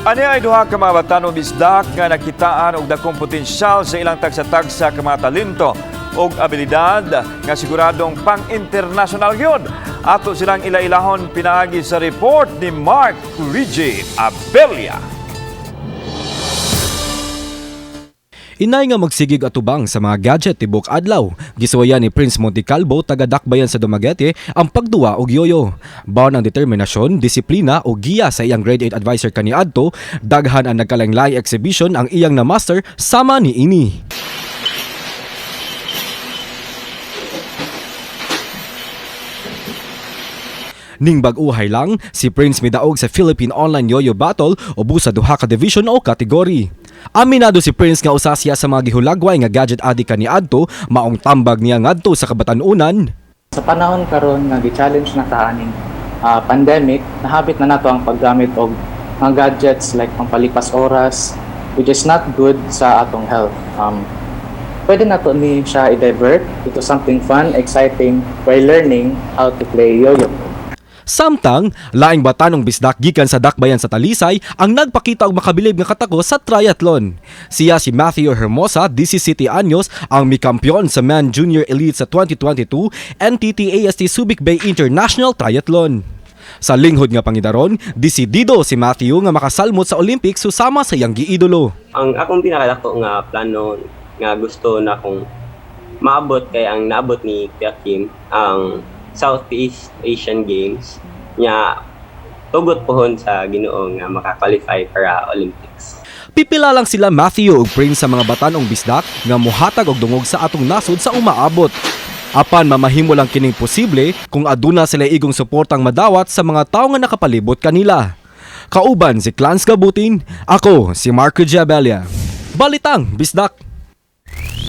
Ani ay duha ka mga batan-ong bisdak nga nakitaan og dakong potensyal sa ilang tagsa-tagsa ka mga talento ug abilidad nga siguradong pang-international gyud. Ato silang ila-ilahon pinaagi sa report ni Mark Luigi Abella. Inay nga magsigig atubang sa mga gadget tibok adlaw. Gisuwayan ni Prince Montecalvo, taga Dakbayan sa Dumaguete, ang pagduwa og yoyo. Baon ang determinasyon, disiplina o giya sa iyang grade 8 advisor kaniadto, daghan ang nagkalainlaing exhibition ang iyang na-master sama ni ini. Ning bag-uhay lang, si Prince midaog sa Philippine Online Yoyo Battle ubos sa duha ka division o kategory. Aminado si Prince nga usa siya sa mga gihulagway nga gadget addict kaniadto, maong tambag niya ngadto sa kabatan-unan. Sa panahon karon nga gi-challenge na ta aning pandemic, nahabit na nato ang paggamit og mga gadgets like pampalipas oras, which is not good sa atong health. Pwede nato ni siya i-divert into something fun, exciting by learning how to play yo-yo. Samtang, laing batanong bisdak gikan sa Dakbayan sa Talisay ang nagpakita og makabilib nga katako sa triathlon. Siya si Matthew Hermosa, 17 anyos, ang mikampiyon sa Men Junior Elite sa 2022 NTT AST Subic Bay International Triathlon. Sa linghod nga pangidaron, desidido si Matthew nga makasalmot sa Olympics susama sa iyang giidolo. Ang akong pinakadako nga plano nga gusto na kong maabot kay ang naabot ni Kuya Kim, ang Southeast Asian Games, nya tugot pohon sa Ginoo nga maka-qualify para Olympics. Pipila lang sila Matthew ug Prince sa mga batan-ong bisdak nga muhatag og dungog sa atong nasod sa umaabot. Apan mamahimo lang kining posible kung aduna sila igong suportang madawat sa mga tawo nga nakapalibot kanila. Kauban si Clans Gabutin, ako si Marco Giabella. Balitang Bisdak.